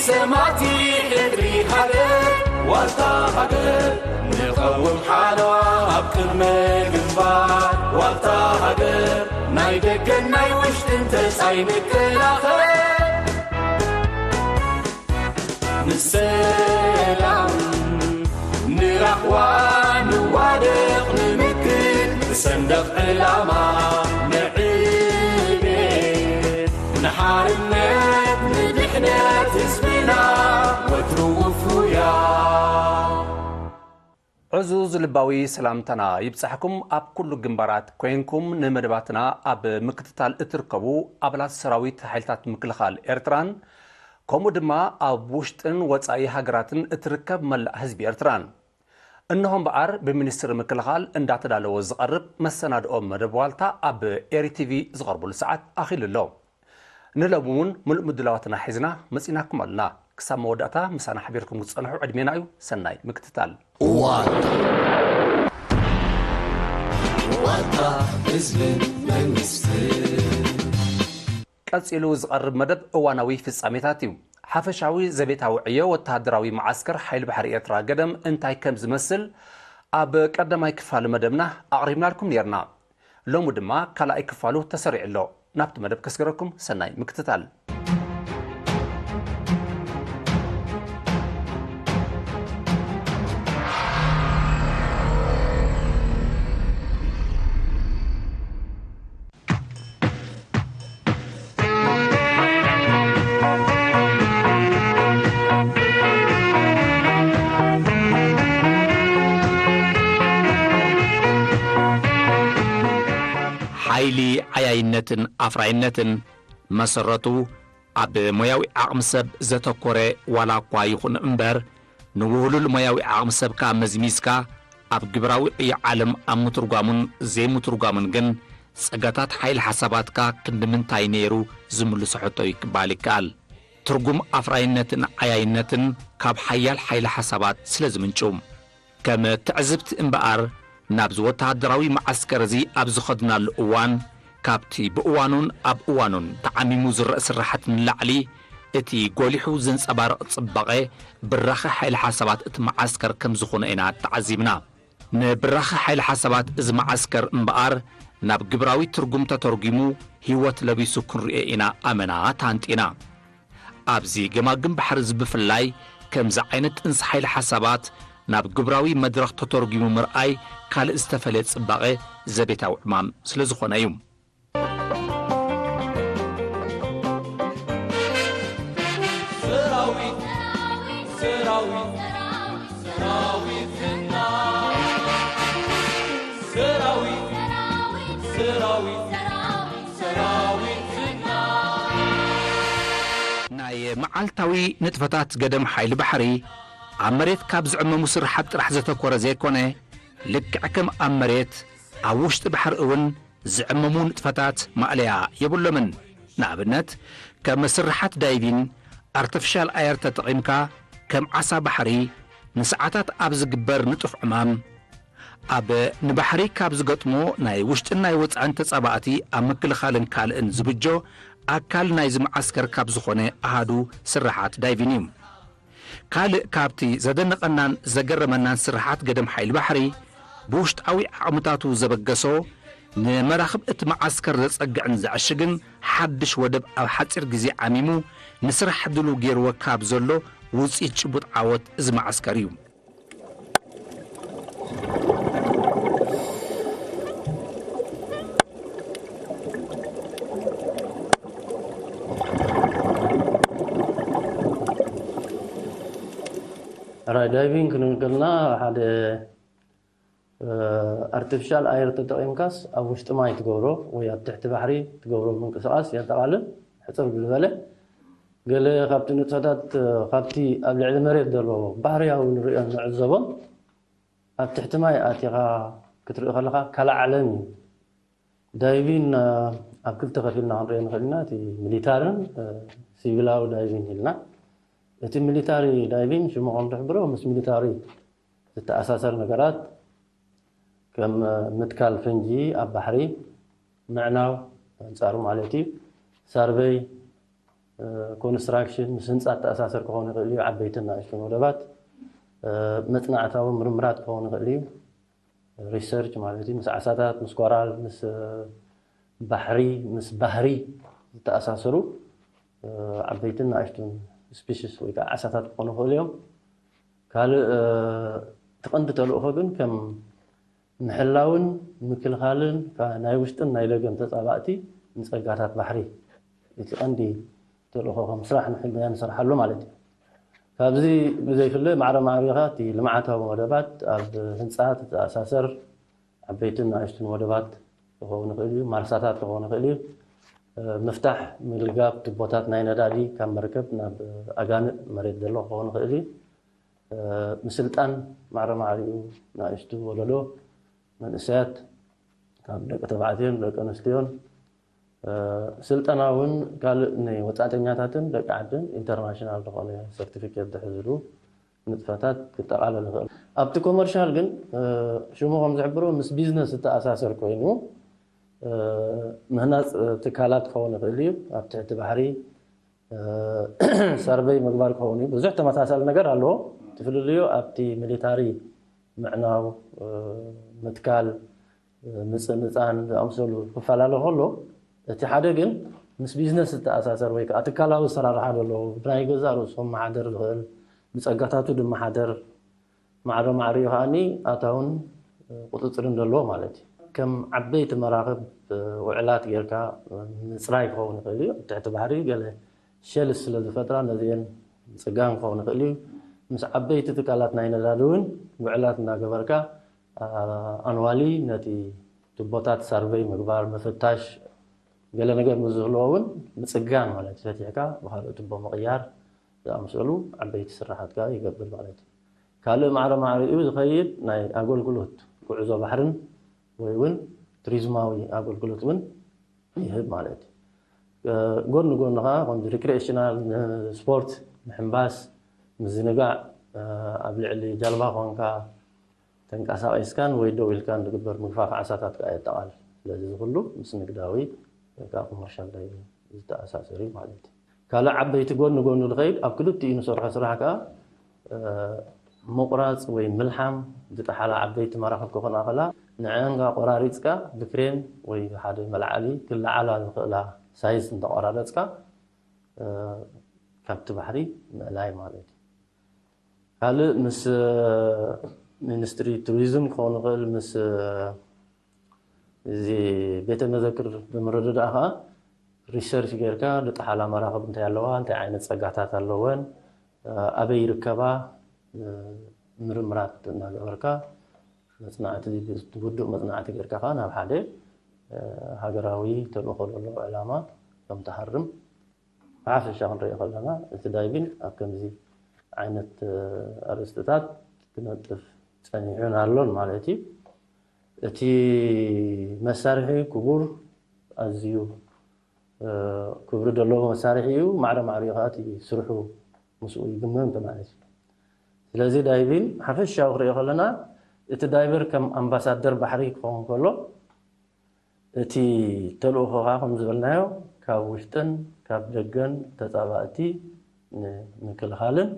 ሰማቲ ሕድሪ ሃገር ዋልታ ሃገር ንቐውም ሓለዋ ኣብ ቅድመ ግንባር ዋልታ ሃገር ናይ ደገን ናይ ውሽጥን ተጻይ ንከላኸል ንሰላም ንራህዋ ንዋደቕ ንምክት ንሰንደቕ ዕላማ ንዕቤት ንሓርነት ንድሕነት ህዝብና ወትሩ ውፉያ። ዕዙዝ ልባዊ ሰላምታና ይብጻሕኩም። ኣብ ኩሉ ግንባራት ኮይንኩም ንመደባትና ኣብ ምክትታል እትርከቡ ኣባላት ሰራዊት ሓይልታት ምክልኻል ኤርትራን ከምኡ ድማ ኣብ ውሽጥን ወጻኢ ሃገራትን እትርከብ መላእ ህዝቢ ኤርትራን። እንሆ እምበኣር ብሚኒስትሪ ምክልኻል እንዳተዳለወ ዝቐርብ መሰናድኦ መደብ ዋልታ ኣብ ኤሪ ቲቪ ዝቐርበሉ ሰዓት ኣኺሉ ኣሎ። ንሎሚ እውን ምሉእ ምድላዋትና ሒዝና መጺናኩም ኣለና። ክሳብ መወዳእታ ምሳና ሓቢርኩም ክትጸንሑ ዕድሜና እዩ። ሰናይ ምክትታል። ዋልታ፣ ዋልታ ህዝብን መንግስትን። ቀጺሉ ዝቐርብ መደብ እዋናዊ ፍጻሜታት እዩ። ሓፈሻዊ ዘቤታዊ ዕዮ ወተሃደራዊ መዓስከር ሓይሊ ባሕሪ ኤርትራ ገደም እንታይ ከም ዝመስል ኣብ ቀዳማይ ክፋል መደብና ኣቕሪብናልኩም ነይርና። ሎሚ ድማ ካልኣይ ክፋሉ ተሰሪዑ ኣሎ። ናብቲ መደብ ከስገረኩም ሰናይ ምክትታል። ሓይሊ ዓያይነትን ኣፍራይነትን መሰረቱ ኣብ ሞያዊ ዓቕሚ ሰብ ዘተኮረ ዋላ እኳ ይኹን እምበር፣ ንውህሉል ሞያዊ ዓቕሚ ሰብካ መዝሚዝካ ኣብ ግብራዊ ዕዮ ዓለም ኣብ ምትርጓሙን ዘይምትርጓሙን ግን ጸጋታት ሓይሊ ሓሳባትካ ክንዲ ምንታይ ነይሩ ዝምልሶ ሕቶ እዩ ክበሃል ይከኣል። ትርጉም ኣፍራይነትን ዓያይነትን ካብ ሓያል ሓይሊ ሓሳባት ስለ ዝምንጩ። ከም ትዕዝብቲ እምበኣር፣ ናብዚ ወተሃደራዊ መዓስከር እዚ ኣብ ዝኸድናሉ እዋን፣ ካብቲ ብእዋኑን ኣብ እዋኑን ተዓሚሙ ዝረአ ስርሓት ንላዕሊ፣ እቲ ጎሊሑ ዘንጸባርቕ ጽባቐ ብራኸ ሓይሊ ሓሳባት እቲ መዓስከር ከም ዝኾነ ኢና ተዓዚብና። ንብራኸ ሓይሊ ሓሳባት እዚ መዓስከር እምበኣር፣ ናብ ግብራዊ ትርጉም ተተርጒሙ፣ ህይወት ለቢሱ ክንርእዮ ኢና ኣመና ተሃንጢና። ኣብዚ ገማግም ባሕሪ እዚ ብፍላይ፣ ከምዚ ዓይነት ጥንሲ ሓይሊ ሓሳባት ናብ ግብራዊ መድረኽ ተተርጒሙ ምርኣይ፣ ካልእ ዝተፈልየ ጽባቐ ዘቤታዊ ዕማም ስለ ዝኾነ እዩ። ሰራዊት፣ ሰራዊት፣ ሰራዊትና። ሰራዊት፣ ሰራዊት፣ ሰራዊትና። ናይ መዓልታዊ ንጥፈታት ገደም ሓይሊ ባሕሪ፣ ኣብ መሬት ካብ ዝዕመሙ ስርሓት ጥራሕ ዘተኮረ ዘይኮነ፣ ልክዕ ከም ኣብ መሬት፣ ኣብ ውሽጢ ባሕሪ እውን ዝዕመሙ ንጥፈታት ማእለያ የብሎምን። ንኣብነት፣ ከም ስርሓት ዳይቪን፣ ኣርተፊሻል ኣየር ተጠቒምካ ከም ዓሳ ባሕሪ ንሰዓታት ኣብ ዝግበር ንጡፍ ዕማም፣ ኣብ ንባሕሪ ካብ ዝገጥሞ ናይ ውሽጥን ናይ ወጻእን ተጻባእቲ ኣብ ምክልኻልን ካልእን ዝብጆ ኣካል ናይዚ መዓስከር ካብ ዝኾነ ኣሃዱ ስርሓት ዳይቪን እዩ። ካልእ ካብቲ ዘደነቐናን ዘገረመናን ስርሓት ገደም ሓይሊ ባሕሪ፣ ብውሽጣዊ ዓቕምታቱ ዘበገሶ፣ ንመራኽብ እቲ መዓስከር ዘጸግዕን ዘዕሽግን ሓድሽ ወደብ ኣብ ሓጺር ግዜ ዓሚሙ፣ ንስራሕ ድሉው ገይርዎ ካብ ዘሎ ውጽኢት ጭቡጥ ዓወት እዚ መዓስከር እዩ። ራይ ዳይቪንግ ክንብል ከለና ሓደ፣ እ፣ ኣርቲፊሻል ኣየር ተጠቒምካስ ኣብ ውሽጢ ማይ ትገብሮ ወይ ኣብ ትሕቲ ባሕሪ ትገብሮ ምንቅስቓስ የጠቓልል። ሕጽር ብዝበለ፣ ገለ ካብቲ ንጥፈታት፣ እ፣ ካብቲ ኣብ ልዕሊ መሬት ዘሎ ባህርያዊ ንርእዮን ንዕዘቦን ኣብ ትሕቲ ማይ ኣቲኻ ክትርኢ ከለኻ ካልእ ዓለም እዩ። ዳይቪን፣ እ፣ ኣብ ክልተ ከፊልና ክንርእዮ ንኽእል ኢና። እቲ ሚሊታርን፣ እ፣ ሲቪላዊ ዳይቪን ኢልና። እቲ ሚሊታሪ ዳይቪን ሽሙ ከም ዝሕብሮ ምስ ሚሊታሪ ዝተኣሳሰር ነገራት ከም፣ እ፣ ምትካል ፈንጂ ኣብ ባሕሪ፣ ምዕናው ኣንጻሩ ማለት እዩ፣ ሳርቨይ፣ ኮንስትራክሽን፣ ምስ ህንፃ ተኣሳሰር ክኸውን ይኽእል እዩ። ዓበይትን ንኣሽቱን ወደባት መፅናዕታዊ ምርምራት ክኸውን ይኽእል እዩ። ሪሰርች ማለት እዩ። ምስ ዓሳታት፣ ምስ ኮራል፣ ምስ ባሕሪ፣ ምስ ባህሪ ዝተኣሳሰሩ ዓበይትን ንኣሽቱን ስፒሽስ ወይ ከዓ ዓሳታት ክኾኑ ይኽእሉ እዮም። ካልእ እቲ ቀንዲ ተልእኾ ግን ከም ምሕላውን ምክልኻልን ናይ ውሽጥን ናይ ደገን ተፃባእቲ ንፀጋታት ባሕሪ እቲ ቀንዲ ተልእኾ ከም ስራሕ ንሕልናዮ ንሰርሓሉ ማለት እዩ። ካብዚ ብዘይፍለ ማዕረ ማዕሪኻ እቲ ልምዓታዊ ወደባት ኣብ ህንፃ ተተኣሳሰር ዓበይትን ንኣሽቱን ወደባት ክኸውን ይኽእል እዩ፣ ማርሳታት ክኸውን ይኽእል እዩ። ምፍታሕ ምልጋብ ቱቦታት ናይ ነዳዲ ካብ መርከብ ናብ ኣጋንእ መሬት ዘሎ ክኸውን ይኽእል እዩ። ምስልጣን ማዕረ ማዕሪኡ ንኣሽቱ ወለዶ መንእሰያት ካብ ደቂ ተባዕትዮን ደቂ ኣንስትዮን ስልጠና እውን ካልእ ናይ ወፃእተኛታትን ደቂ ዓድን ኢንተርናሽናል ዝኾነ ሰርቲፊኬት ዝሕዝሉ ንጥፈታት ክጠቓለል ይኽእል። ኣብቲ ኮመርሻል ግን ሽሙ ከም ዝሕብሮ ምስ ቢዝነስ ዝተኣሳሰር ኮይኑ ምህናፅ ትካላት ክኸውን ይኽእል እዩ። ኣብ ትሕቲ ባሕሪ ሰርቨይ ምግባር ክኸውን እዩ። ብዙሕ ተመሳሳሊ ነገር ኣለዎ። ትፍልልዩ ኣብቲ ሚሊታሪ ምዕናው፣ ምትካል፣ ምፅንፃን ዝኣምሰሉ ክፈላለ ከሎ እቲ ሓደ ግን ምስ ቢዝነስ ዝተኣሳሰር ወይ ከዓ ትካላዊ ኣሰራርሓ ዘለዎ ብናይ ገዛ ርእሱ ክመሓደር ዝኽእል ብፀጋታቱ ዝመሓደር ማዕረ ማዕሪኡ ከዓኒ ኣታውን ቁፅፅርን ዘለዎ ማለት እዩ። ከም ዓበይቲ መራኽብ ውዕላት ጌርካ ምፅራይ ክኸውን ይኽእል እዩ። ኣብ ትሕቲ ባሕሪ ገለ ሸልስ ስለ ዝፈጥራ ነዚአን ምፅጋን ክኸውን ይኽእል እዩ። ምስ ዓበይቲ ትካላት ናይ ነዳዲ እውን ውዕላት እናገበርካ ኣንዋሊ ነቲ ቱቦታት ሰርቨይ ምግባር ምፍታሽ ገለ ነገር ምስ ዝህልዎ እውን ምፅጋን ማለት እዩ። ፈቲሕካ ብካልእ ቱቦ ምቕያር ዝኣምሰሉ ዓበይቲ ስራሓት ከዓ ይገብር ማለት እዩ። ካልእ ማዕረ ማዕሪኡ ዝኸይድ ናይ ኣገልግሎት ጉዕዞ ባሕርን ወይ እውን ቱሪዝማዊ ኣገልግሎት እውን ይህብ ማለት እዩ። ጎን ንጎን ከዓ ከምዚ ሪክሪኤሽናል ንስፖርት ምሕንባስ ምዝንጋዕ ኣብ ልዕሊ ጃልባ ኮንካ ተንቀሳቒስካን ወይ ደው ኢልካን ዝግበር ምግፋፍ ዓሳታት ከዓ የጠቓልል። ስለዚ እዚ ኩሉ ምስ ንግዳዊ ወይ ከዓ ኮመርሻል ዳይቪንግ ዝተኣሳሰር እዩ ማለት እዩ። ካልእ ዓበይቲ ጎን ንጎኑ ዝኸይድ ኣብ ክልቲኡ ንሰርሖ ስራሕ ከዓ ምቑራፅ ወይ ምልሓም ዝጠሓላ ዓበይቲ መራኽብ ክኾና ከላ ንዐን ከዓ ቆራሪፅካ ብክሬን ወይ ሓደ መልዓሊ ክለዓላ ዝኽእላ ሳይዝ እንተቆራረፅካ ካብቲ ባሕሪ ምእላይ ማለት እዩ። ካልእ ምስ ሚኒስትሪ ቱሪዝም ክኸውን ይኽእል፣ ምስ እዚ ቤተ መዘክር ብምርድዳእ ከዓ ሪሰርች ጌርካ ዝጠሓላ መራኽብ እንታይ ኣለዋ፣ እንታይ ዓይነት ፀጋታት ኣለወን፣ ኣበይ ይርከባ ምርምራት እናገበርካ መፅናዕቲ ውዱእ መፅናዕቲ ጌርካ ከዓ ናብ ሓደ ሃገራዊ ተልእኾ ዘለዎ ዕላማ ከም ትሃርም ብሓፈሻ ክንሪኦ ከለና እቲ ዳይቪን ኣብ ከምዚ ዓይነት ኣርእስትታት ክነጥፍ ፀኒሑን ኣሎን ማለት እዩ። እቲ መሳርሒ ክቡር ኣዝዩ ክብሪ ዘለዎ መሳርሒ እዩ። ማዕረ ማዕሪኡ ከዓ እቲ ስርሑ ምስኡ ይግመም ማለት እዩ። ስለዚ ዳይቪን ሓፈሻዊ ክሪኦ ከለና እቲ ዳይቨር ከም ኣምባሳደር ባሕሪ ክኸውን ከሎ እቲ ተልእኾ ከዓ ከም ዝበልናዮ ካብ ውሽጥን ካብ ደገን ተፃባእቲ ንምክልኻልን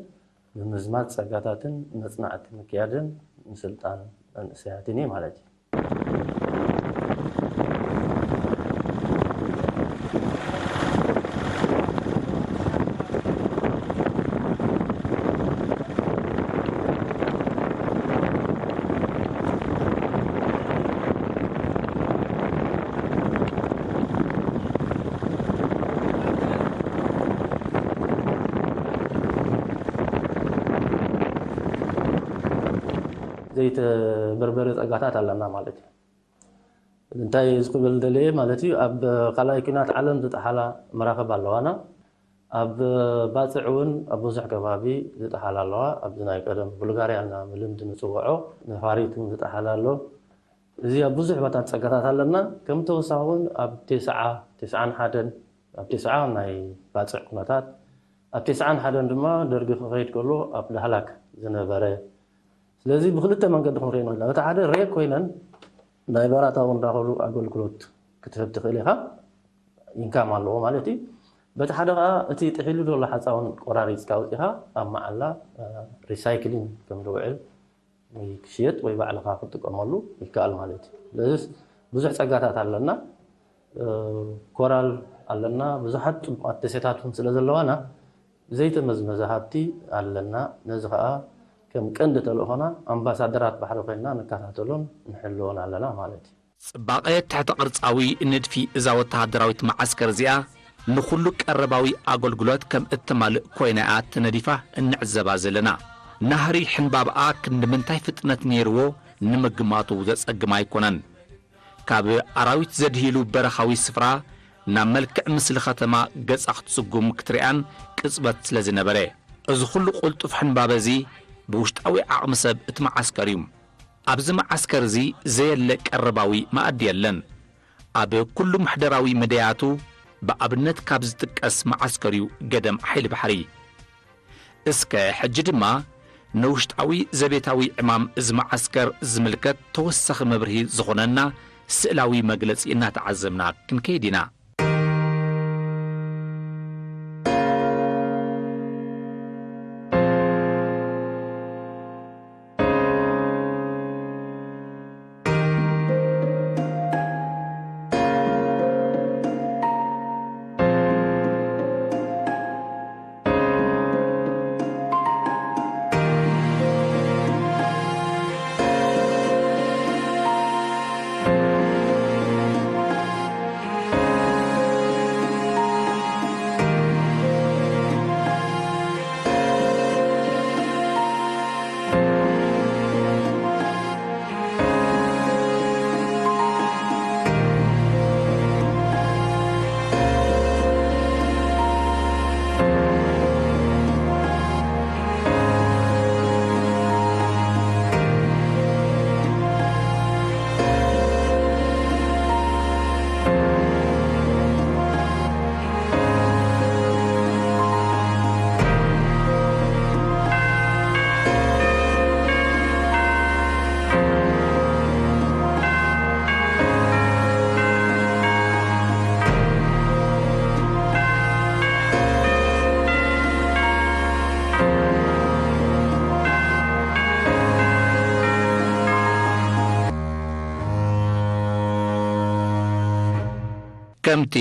ንምዝማት ፀጋታትን መፅናዕቲ ምክያድን ምስልጣን መንእሰያትን እዩ ማለት እዩ። ዘይተበርበረ ፀጋታት ኣለና ማለት እዩ። እንታይ እዚ ክብል ደልየ ማለት እዩ፣ ኣብ ካልኣይ ኲናት ዓለም ዝጠሓላ መራኽብ ኣለዋና። ኣብ ባፅዕ እውን ኣብ ብዙሕ ከባቢ ዝጠሓላ ኣለዋ። ኣብዚ ናይ ቀደም ቡልጋርያ እና ልምዲ ንፅውዖ ነፋሪት እውን ዝጠሓላ ኣሎ። እዚ ኣብ ብዙሕ ቦታት ፀጋታት ኣለና። ከም ተወሳኺ እውን ኣብ ቴስዓ፣ ቴስዓን ሓደን፣ ኣብ ቴስዓ ናይ ባፅዕ ኩነታት፣ ኣብ ቴስዓን ሓደን ድማ ደርጊ ክኸይድ ከሎ ኣብ ዳህላክ ዝነበረ። ስለዚ ብክልተ መንገዲ ክንሪኦ ንኽእል ኢና። በቲ ሓደ ሬክ ኮይነን ናይ በራታዊ እንዳኸዱ ኣገልግሎት ክትህብ ትኽእል ኢኻ። ኢንካም ኣለዎ ማለት እዩ። በቲ ሓደ ከዓ እቲ ጥሒሉ ዘሎ ሓፃውን ቆራሪፅካ ኣውፂኻ ኣብ መዓላ ሪሳይክሊን ከም ዝውዕል ክሽየጥ ወይ ባዕልኻ ክትጥቀመሉ ይከኣል ማለት እዩ። ስለዚ ብዙሕ ፀጋታት ኣለና። ኮራል ኣለና፣ ብዙሓት ፅቡቃት ደሴታት እውን ስለ ዘለዋና ዘይተመዝመዘ ሃብቲ ኣለና። ነዚ ከዓ ከም ቀንዲ ተልእኾና ኣምባሳደራት ባሕሪ ኮይንና ንከታተሎን ንሕልዎን ኣለና ማለት እዩ። ጽባቐ ትሕተ ቅርጻዊ ንድፊ እዛ ወተሃደራዊት መዓስከር እዚኣ ንኹሉ ቀረባዊ ኣገልግሎት ከም እተማልእ ኮይና እያ ተነዲፋ እንዕዘባ ዘለና። ናህሪ ሕንባብኣ ክንዲ ምንታይ ፍጥነት ነይርዎ ንምግማቱ ዘጸግም ኣይኮነን። ካብ ኣራዊት ዘድህይሉ በረኻዊ ስፍራ ናብ መልክዕ ምስሊ ከተማ ገጻ ክትስጉም ክትሪኣን ቅጽበት ስለ ዝነበረ፣ እዚ ኹሉ ቅልጡፍ ሕንባበ እዚ ብውሽጣዊ ዓቕሚ ሰብ እቲ መዓስከር እዩ። ኣብዚ መዓስከር እዚ ዘየለ ቀረባዊ መኣዲ የለን። ኣብ ኩሉ ምሕደራዊ መደያቱ ብኣብነት ካብ ዝጥቀስ መዓስከር እዩ ገደም ሓይሊ ባሕሪ። እስከ ሕጂ ድማ ንውሽጣዊ ዘቤታዊ ዕማም እዚ መዓስከር ዝምልከት ተወሳኺ መብርሂ ዝኾነና ስእላዊ መግለጺ እናተዓዘብና ክንከይድ ኢና። ከምቲ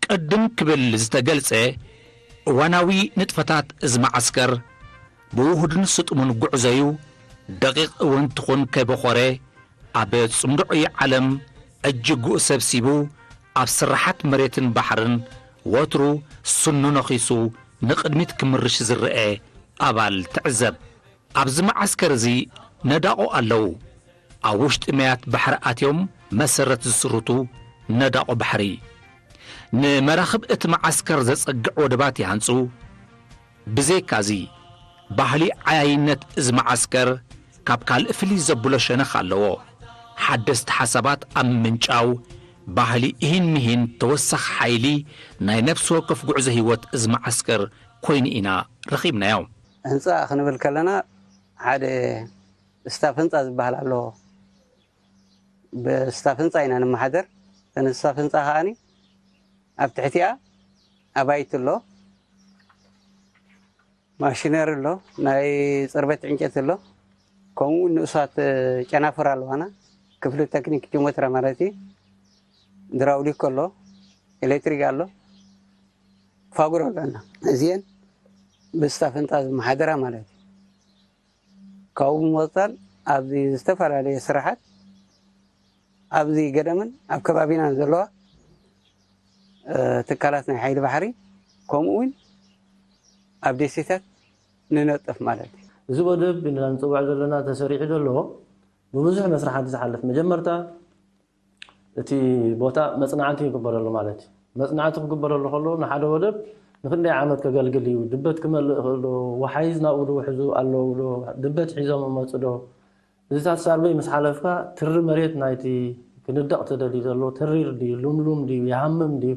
ቅድም ክብል ዝተገልጸ፣ እዋናዊ ንጥፈታት እዚ መዓስከር ብውሁድን ስጡምን ጉዕዞዩ ደቂቕ እውን ትኹን ከይበኾረ ኣብ ጽምዶ ዕዮ ዓለም ዕጅግኡ ሰብሲቡ ኣብ ስርሓት መሬትን ባሕርን ወትሩ ስኑ ነኺሱ ንቕድሚት ክምርሽ ዝረኤ ኣባል ትዕዘብ። ኣብዚ መዓስከር እዚ ነዳቑ ኣለዉ። ኣብ ውሽጢ መያት ባሕሪ ኣትዮም መሰረት ዝስርቱ ነዳቑ ባሕሪ። ንመራኽብ እቲ መዓስከር ዘጸግዕ ወደባት ይሃንጹ። ብዘይካዚ፣ ባህሊ ዓያይነት እዚ መዓስከር ካብ ካልእ ፍልይ ዘብሎ ሸነኽ ኣለዎ። ሓደስቲ ሓሳባት ኣብ ምምንጫው፣ ባህሊ ኢሂን ምሂን ተወሳኺ ሓይሊ ናይ ነፍሲ ወከፍ ጉዕዞ ህይወት እዚ መዓስከር ኮይኑ ኢና ረኺብናዮ። ህንጻ ክንብል ከለና ሓደ ስታፍ ህንጻ ዝበሃል ኣሎ። ብስታፍ ህንጻ ኢና ንመሓደር። እቲ ስታፍ ህንጻ ከኣኒ ኣብ ትሕቲኣ ኣባይቲ ኣሎ፣ ማሽነሪ ኣሎ፣ ናይ ጽርበት ዕንጨቲ ኣሎ፣ ከምኡ እውን ንኡሳት ጨናፍር ኣለዋና። ክፍሊ ቴክኒክ ጂኦሜትራ ማለት እዩ። ድራውሊክ ኣሎ፣ ኤሌክትሪክ ኣሎ፣ ፋጉር ኣለና። እዚአን ብስታፍ ህንጻ ዝመሓደራ ማለት እዩ። ካብኡ ብምቕጻል ኣብዚ ዝተፈላለየ ስራሓት ኣብዚ ገደምን ኣብ ከባቢናን ዘለዋ፣ እ፣ ትካላት ናይ ሓይሊ ባሕሪ ከምኡ እውን ኣብ ደሴታት ንነጥፍ ማለት እዩ። እዚ ወደብ ኢና ንጽውዖ ዘለና ተሰሪሑ ዘሎ ብብዙሕ መስርሓት ዝሓልፍ፣ መጀመርታ እቲ ቦታ መጽናዕቲ ይግበረሉ ማለት እዩ። መጽናዕቲ ክግበረሉ ከሎ ንሓደ ወደብ ንክንደይ ዓመት ከገልግል እዩ፣ ድበት ክመልእ ይኽእል ዶ፣ ወሓይዝ ናብኡ ዶ ውሕዙ ኣለዉ ዶ፣ ድበት ሒዞም እመጹ ዶ፣ እዚታት ሳርበይ ምስ ሓለፍካ ትሪ መሬት ናይቲ ክንደቕ ተደልዩ ዘሎ ተሪር ድዩ፣ ልምሉም ድዩ፣ ይሃምም ድዩ፣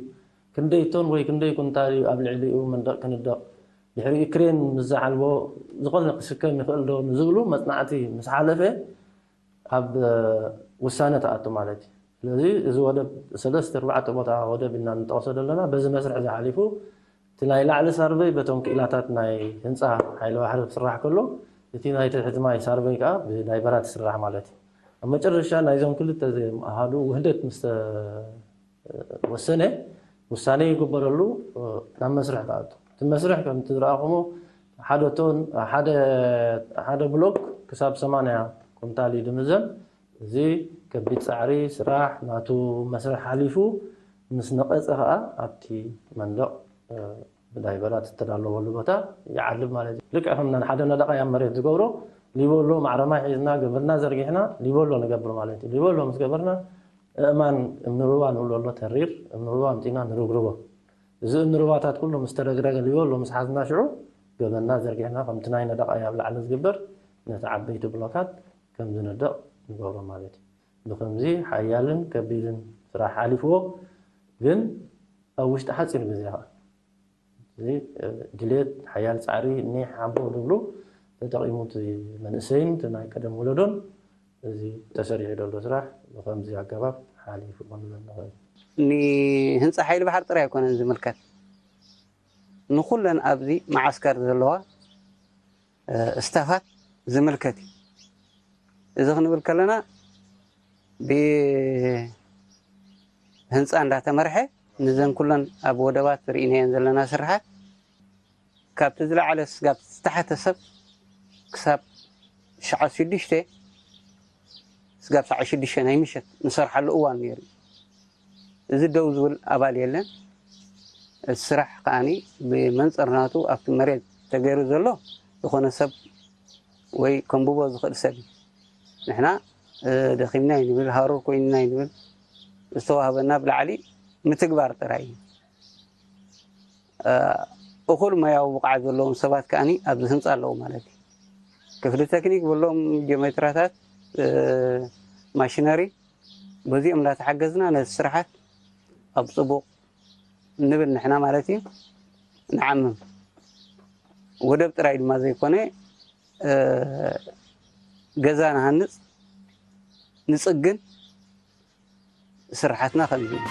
ክንደይ ቶን ወይ ክንደይ ኩንታል እዩ ኣብ ልዕሊኡ መንደቕ ክንደቕ፣ ድሕሪኡ ክሬን ምስ ዝዓልቦ ዝኾነ ክስከም ይኽእል ዶ ንዝብሉ መጽናዕቲ ምስ ሓለፈ ኣብ ውሳነ ትኣቱ ማለት እዩ። ስለዚ እዚ ወደብ ሰለስተ ኣርባዕተ ቦታ ወደብ ኢና ንጠቕሶ ዘለና። በዚ መስርሕ እዚ ሓሊፉ እቲ ናይ ላዕሊ ሳርቨይ በቶም ክኢላታት ናይ ህንፃ ሓይሊ ባሕሪ ክስራሕ ከሎ፣ እቲ ናይ ትሕቲ ማይ ሳርቨይ ከዓ ብዳይቨራት ይስራሕ ማለት እዩ። ኣብ መጨረሻ ናይዞም ክልተ እዚኦም ኣሃዱ ውህደት ምስ ተወሰነ፣ ውሳኔ ይግበረሉ፣ ናብ መስርሕ ክኣቱ። እቲ መስርሕ ከምቲ ዝረኣኹሞ ሓደ ቶን፣ ሓደ፣ ሓደ ብሎክ ክሳብ ሰማንያ ኩንታል እዩ ድምዘን። እዚ ከቢድ ጻዕሪ፣ ስራሕ፣ ናቱ መስርሕ ሓሊፉ ምስ ነቐጸ ኸኣ ኣብቲ መንደቕ፣ እ፣ ብዳይቨራት ዝተዳለወሉ ቦታ ይዓልብ ማለት እዩ። ልክዕ ከም ሓደ ነደቓ ኣብ መሬት ዝገብሮ፣ ሊበሎ ማዕረማይ ሒዝና፣ ገመድና ዘርጊሕና፣ ሊበሎ ንገብር ማለት እዩ። ሊበሎ ምስ ገበርና፣ ኣእማን እምኒ ሩባ ንብሎ ኣሎ፣ ተሪር እምኒ ሩባ ኣምጺእና ንርግርጎ። እዚ እምኒ ሩባታት ኩሉ ምስ ተረግረገ፣ ሊበሎ ምስ ሓዝና፣ ሽዑ ገመድና ዘርጊሕና፣ ከምቲ ናይ ነደቓ ኣብ ላዕሊ ዝግበር፣ ነቲ ዓበይቲ ብሎካት ከም ዝነደቕ ንገብሮ ማለት እዩ። ብኸምዚ ሓያልን ከቢድን ስራሕ ሓሊፍዎ፣ ግን ኣብ ውሽጢ ሓጺር ግዜ ኸኣ እዚ፣ እ፣ ድሌት፣ ሓያል ጻዕሪ፣ ኒሕ ሓቦ ዝብሉ ተጠቒሙ፣ እቲ መንእሰይን እቲ ናይ ቀደም ወለዶን እዚ ተሰሪሑ ዘሎ ስራሕ ብኸምዚ ኣገባብ ሓሊፉ ክንብል ንኽእል። ንህንጻ ሓይሊ ባሕሪ ጥራይ ኣይኮነን ዝምልከት፣ ንኹለን ኣብዚ መዓስከር ዘለዋ፣ እ፣ ስታፋት ዝምልከት እዩ። እዚ ክንብል ከለና ብህንፃ እንዳተመርሐ ንዘን ኩለን ኣብ ወደባት ርኢናየን ዘለና ስርሓት ካብቲ ዝለዓለ ስጋብ ዝተሓተ ሰብ ክሳብ ሸዓ ሽዱሽተ ስጋብ ሸዓ ሽዱሽተ ናይ ምሸት ንሰርሓሉ እዋን ነይሩ። እዚ ደው ዝብል ኣባል የለን። እቲ ስራሕ ከዓኒ ብመንፅር ናቱ ኣብቲ መሬት ተገይሩ ዘሎ ዝኾነ ሰብ ወይ ከንብቦ ዝኽእል ሰብ እዩ። ንሕና፣ እ፣ ደኺምና ይንብል፣ ሃሩር ኮይንና ይንብል፣ ዝተዋህበና ብላዕሊ ምትግባር ጥራይ እዩ። እ፣ እኹል ሞያዊ ብቕዓት ዘለዎም ሰባት ከዓኒ ኣብዚ ህንፃ ኣለዉ ማለት እዩ። ክፍሊ ቴክኒክ በሎም ጂኦሜትራታት፣ እ፣ ማሽነሪ በዚኦም እንዳተሓገዝና ነቲ ስራሓት ኣብ ፅቡቕ ንብል ንሕና ማለት እዩ፣ ንዓምም። ወደብ ጥራይ ድማ ዘይኮነ፣ እ፣ ገዛ ንሃንፅ፣ ንፅግን፣ ስራሓትና ከምዚ እዩ።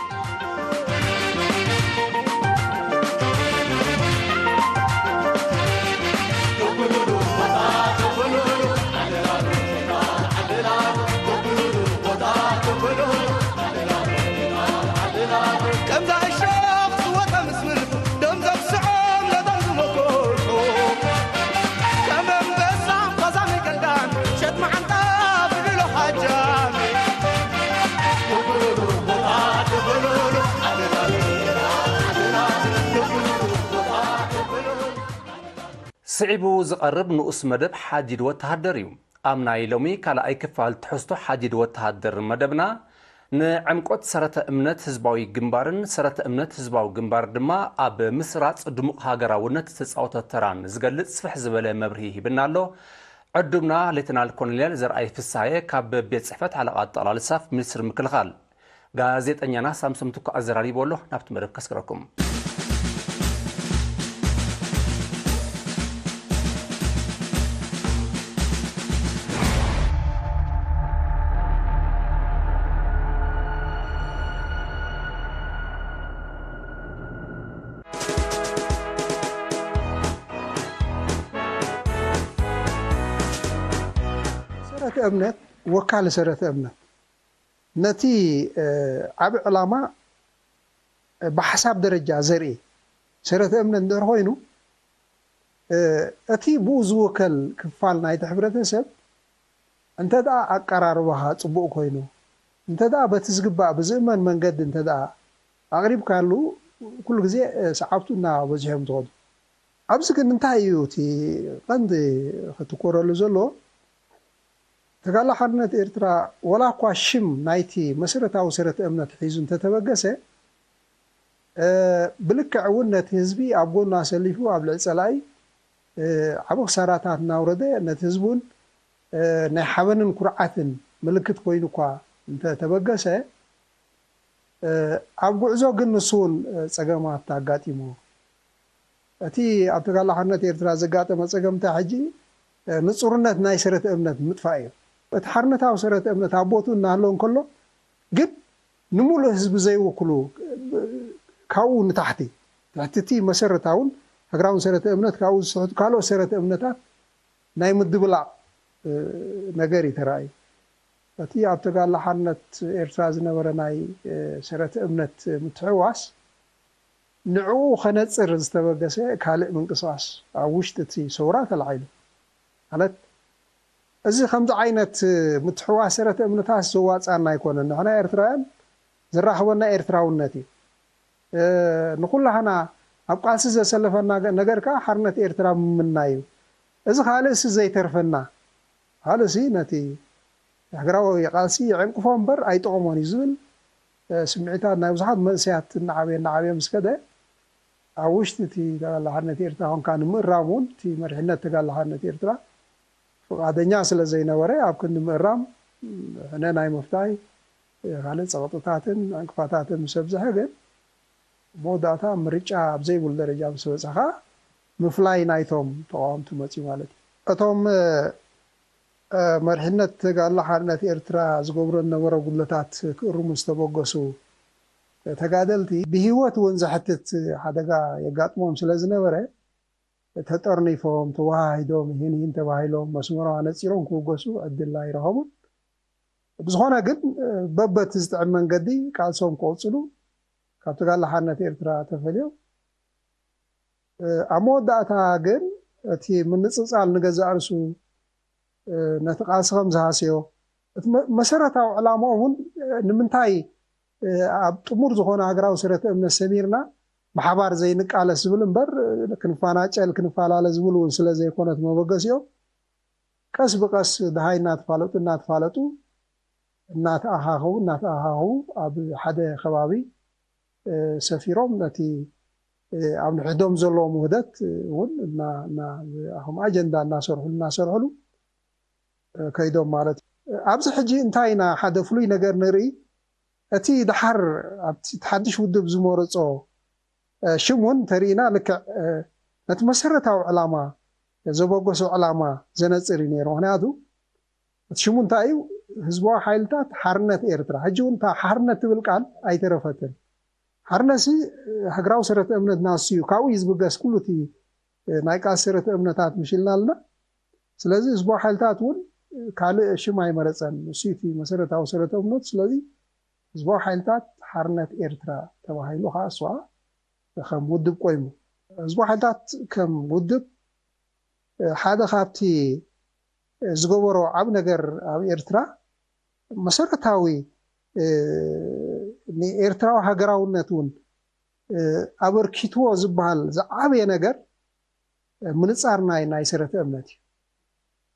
ከምዛ እሾኽ ዝወጠ ምስምር፣ ደም ዘብስዖም ነቶም ዝመኮርሑ። ከም ኣንበሳ ቐዛሚ ገልዳም፣ ሸጥ መዓንጣ ብዕሎ ሃጃም። ስዒቡ ዝቐርብ ንኡስ መደብ ሓዲድ ወተሃደር እዩ። ኣብ ናይ ሎሚ ካልኣይ ክፋል ትሕዝቶ ሓዲድ ወተሃደር መደብና፣ ንዕምቆት ሰረተ እምነት ህዝባዊ ግንባርን ሰረተ እምነት ህዝባዊ ግንባር ድማ ኣብ ምስራጽ ድሙቕ ሃገራውነት ዝተጻወተ ተራን ዝገልጽ ስፍሕ ዝበለ መብርሂ ሂብና ኣሎ። ዕዱምና ሌተናል ኮሎኔል ዘርኣይ ፍስሃየ ካብ ቤት ጽሕፈት ሓለቓ ጠቕላሊ ስታፍ ሚኒስትሪ ምክልኻል። ጋዜጠኛና ሳምሶም ትኩእ ኣዘራሪቡ ኣሎ። ናብቲ መደብ ከስግረኩም። ሰረተ እምነት፣ ወካሊ ሰረተ እምነት ነቲ፣ እ፣ ዓቢ ዕላማ ብሓሳብ ደረጃ ዘርኢ ሰረተ እምነት እንድሕር ኮይኑ፣ እ፣ እቲ ብኡ ዝውከል ክፋል ናይቲ ሕብረተሰብ እንተ ደኣ ኣቀራርባኻ ጽቡቕ ኮይኑ፣ እንተ ደኣ በቲ ዝግባእ ብዝእመን መንገዲ እንተ ደኣ ኣቕሪብካሉ፣ ኩሉ ግዜ፣ እ፣ ሰዓብቱ እናበዝሑ እዮም ዝኸዱ። ኣብዚ ግን እንታይ እዩ እቲ ቀንዲ ክትኮረሉ ዘለዎ? ተጋድሎ ሓርነት ኤርትራ፣ ወላ እኳ ሽም ናይቲ መሰረታዊ ሰረተ እምነት ሒዙ እንተተበገሰ፣ እ፣ ብልክዕ እውን ነቲ ህዝቢ ኣብ ጎኑ ኣሰሊፉ ኣብ ልዕሊ ጸላኢ፣ እ፣ ዓቢ ክሳራታት እናውረደ፣ ነቲ ህዝቢ እውን፣ እ፣ ናይ ሓበንን ኩርዓትን ምልክት ኮይኑ እኳ እንተተበገሰ፣ እ፣ ኣብ ጉዕዞ ግን ንሱ እውን፣ እ፣ ጸገማት ኣጋጢሞ። እቲ ኣብ ተጋድሎ ሓርነት ኤርትራ ዘጋጠመ ጸገም እንታይ ሕጂ፣ እ፣ ንጹርነት ናይ ሰረተ እምነት ምጥፋእ እዩ። እቲ ሓርነታዊ ሰረተ እምነት ኣብ ቦትኡ እናሃለወ እንከሎ፣ ግን ንምሉእ ህዝቢ ዘይውክሉ፣ እ፣ ካብኡ ንታሕቲ ትሕቲ እቲ መሰረታውን ሃገራውን ሰረተ እምነት ካብኡ ዝስሕቱ ካልኦት ሰረተ እምነታት ናይ ምድብላቕ ነገር እዩ ተራእዩ። እቲ ኣብ ተጋድሎ ሓርነት ኤርትራ ዝነበረ ናይ ሰረተ እምነት ምትሕውዋስ ንዕኡ ከነጽር ዝተበገሰ ካልእ ምንቅስቓስ ኣብ ውሽጢ እቲ ሰውራ ተላዒሉ። ማለት እዚ ከምዚ ዓይነት ምትሕውዋስ ሰረተ እምነታት ዘዋጻና ኣይኮነን። ንሕና ኤርትራውያን ዘራኽበና ኤርትራውነት እዩ። ንኹላህና ኣብ ቃልሲ ዘሰለፈና ነገር ከዓ ሓርነት ኤርትራ ምምናይ እዩ። እዚ ካልእሲ ዘይተርፈና ካልእሲ ነቲ ሃገራዊ ቃልሲ የዕንቅፎ እምበር ኣይጠቕሞን እዩ ዝብል ስምዒታት ናይ ብዙሓት መንእሰያት እናዓበየ እናዓበየ ምስ ከደ ኣብ ውሽጢ እቲ ተጋድሎ ሓርነት ኤርትራ ኮንካ ንምእራም እውን እቲ መሪሕነት ተጋድሎ ሓርነት ኤርትራ ፍቓደኛ ስለ ዘይነበረ ኣብ ክንዲ ምእራም ሕነ ናይ ምፍታይ ካልእ ጸቕጥታትን ዕንቅፋታትን ምስ ኣብዝሐ ግን መወዳእታ ምርጫ ኣብ ዘይብሉ ደረጃ ምስ በጽሐ ከዓ ምፍላይ ናይቶም ተቓወምቲ መጽዩ ማለት እዩ። እቶም መሪሕነት ተጋድሎ ሓርነት ኤርትራ ዝገብሮ ዝነበረ ጉድለታት ክእርሙ ዝተበገሱ ተጋደልቲ ብህይወት እውን ዘሕትት ሓደጋ የጋጥሞም ስለ ዝነበረ ተጠርኒፎም ተወሃሂዶም ይህን ይህን ተባሂሎም መስመሮም ኣነፂሮም ክውገሱ ዕድል ኣይረኸቡን። ብዝኾነ ግን በበቲ ዝጥዕም መንገዲ ቃልሶም ክቕፅሉ ካብ ተጋድሎ ሓርነት ኤርትራ ተፈልዮም ኣብ መወዳእታ ግን እቲ ምንፅፃል ንገዛእ ርእሱ ነቲ ቃልሲ ከም ዝሃስዮ እቲ መሰረታዊ ዕላማኦም እውን ንምንታይ ኣብ ጥሙር ዝኾነ ሃገራዊ ሰረተ እምነት ሰሚርና ብሓባር ዘይንቃለስ ዝብል እምበር ክንፋናጨል ክንፈላለ ዝብል እውን ስለ ዘይኮነት መበገሲኦም ቀስ ብቀስ ድሃይ እናተፋለጡ እናተፋለጡ እናተኣኻኸቡ እናተኣኻኸቡ ኣብ ሓደ ከባቢ ሰፊሮም ነቲ ኣብ ንሕዶም ዘለዎም ውህደት እውን ከም ኣጀንዳ እናሰርሕሉ እናሰርሕሉ ከይዶም ማለት እዩ። ኣብዚ ሕጂ እንታይ ኢና ሓደ ፍሉይ ነገር ንርኢ፣ እቲ ድሓር ኣብቲ ሓድሽ ውድብ ዝመረጾ ሽም እውን ተሪእና ልክዕ ነቲ መሰረታዊ ዕላማ ዘበገሶ ዕላማ ዘነፅር እዩ ነይሩ። ምክንያቱ እቲ ሽሙ እንታይ እዩ? ህዝባዊ ሓይልታት ሓርነት ኤርትራ። ሕጂ እውን እታ ሓርነት ትብል ቃል ኣይተረፈትን። ሓርነትሲ ሃገራዊ ሰረተ እምነት ናሱ እዩ። ካብኡ እዩ ዝብገስ ኩሉ እቲ ናይ ቃልሲ ሰረተ እምነታት ምሽ ኢልና ኣለና። ስለዚ ህዝባዊ ሓይልታት እውን ካልእ ሽም ኣይመረፀን። ንሱ እቲ መሰረታዊ ሰረተ እምነቱ። ስለዚ ህዝባዊ ሓይልታት ሓርነት ኤርትራ ተባሂሉ ከዓ እሱ ከዓ ከም ውድብ ቆይሙ። ህዝባዊ ሓይልታት ከም ውድብ ሓደ ካብቲ ዝገበሮ ዓብ ነገር ኣብ ኤርትራ መሰረታዊ ንኤርትራዊ ሃገራውነት እውን ኣበርኪትዎ ዝበሃል ዝዓበየ ነገር ምንጻር ናይ ናይ ሰረተ እምነት እዩ።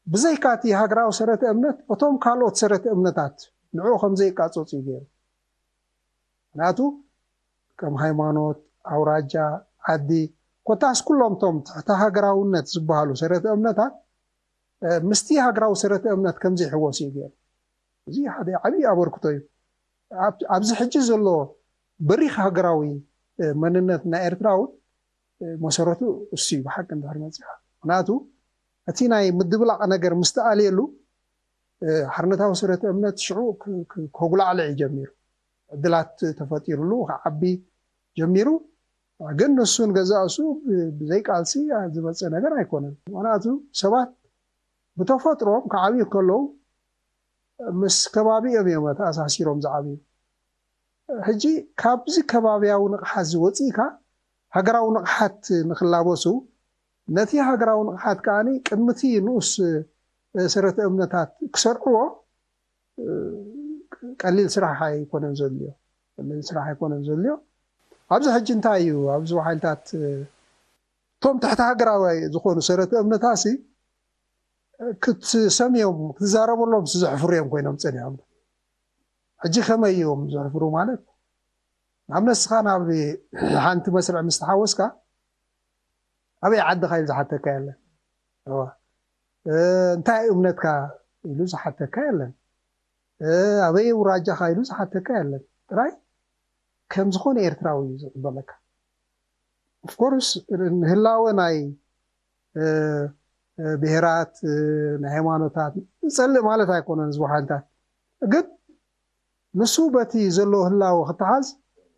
ብዘይካ እቲ ሃገራዊ ሰረተ እምነት እቶም ካልኦት ሰረተ እምነታት ንዕኡ ከም ዘይቃጸጹ እዩ ገይሩ። ምክንያቱ ከም ሃይማኖት፣ ኣውራጃ፣ ዓዲ ኮታስ ኩሎም እቶም ትሕቲ ሃገራውነት ዝበሃሉ ሰረተ እምነታት ምስቲ ሃገራዊ ሰረተ እምነት ከም ዘይሕወሱ እዩ ገይሩ። እዚ ሓደ ዓብዪ ኣበርክቶ እዩ። ኣብዚ ሕጂ ዘሎ በሪኽ ሃገራዊ መንነት ናይ ኤርትራ እውን መሰረቱ እሱ እዩ ብሓቂ እንድሕር መፂኻ። ምክንያቱ እቲ ናይ ምድብላቕ ነገር ምስ ተኣልየሉ ሓርነታዊ ሰረተ እምነት ሽዑ ከጉላዕልዕ እዩ ጀሚሩ። ዕድላት ተፈጢሩሉ ክዓቢ ጀሚሩ። ግን ንሱን ገዛእሱ ብዘይ ቃልሲ ዝመፀ ነገር ኣይኮነን። ምክንያቱ ሰባት ብተፈጥሮም ክዓብዩ ከለዉ ምስ ከባቢኦም እዮም ተኣሳሲሮም ዝዓብዩ። ሕጂ ካብዚ ከባቢያዊ ንቕሓት ዝወፂእካ ሃገራዊ ንቕሓት ንክላበሱ ነቲ ሃገራዊ ንቕሓት ከዓኒ ቅድሚቲ ንኡስ ሰረተ እምነታት ክሰርዕዎ ቀሊል ስራሕ ኣይኮነን ዘድልዮ። ቀሊል ስራሕ ኣይኮነን ዘድልዮ። ኣብዚ ሕጂ እንታይ እዩ ኣብዚ ሓይልታት እቶም ትሕቲ ሃገራዊ ዝኾኑ ሰረተ እምነታሲ ክትሰምዮም ክትዛረበሎም ዘሕፍሩ እዮም ኮይኖም ፀኒሖም። ሕጂ ከመይ እዮም ዘሕፍሩ ማለት ናብ ነስኻ ናብ ሓንቲ መስርዕ ምስ ተሓወስካ ኣበይ ዓድኻ ኢሉ ዝሓተካ የለን። እንታይ እምነትካ ኢሉ ዝሓተካ የለን። ኣበይ ውራጃኻ ኢሉ ዝሓተካ የለን። ጥራይ ከም ዝኾነ ኤርትራዊ እዩ ዝቕበለካ። ኦፍኮርስ ንህላወ ናይ ብሄራት ናይ ሃይማኖታት ዝፀልእ ማለት ኣይኮነን። ህዝቢ ሓይልታት ግን ንሱ በቲ ዘለዎ ህላወ ክተሓዝ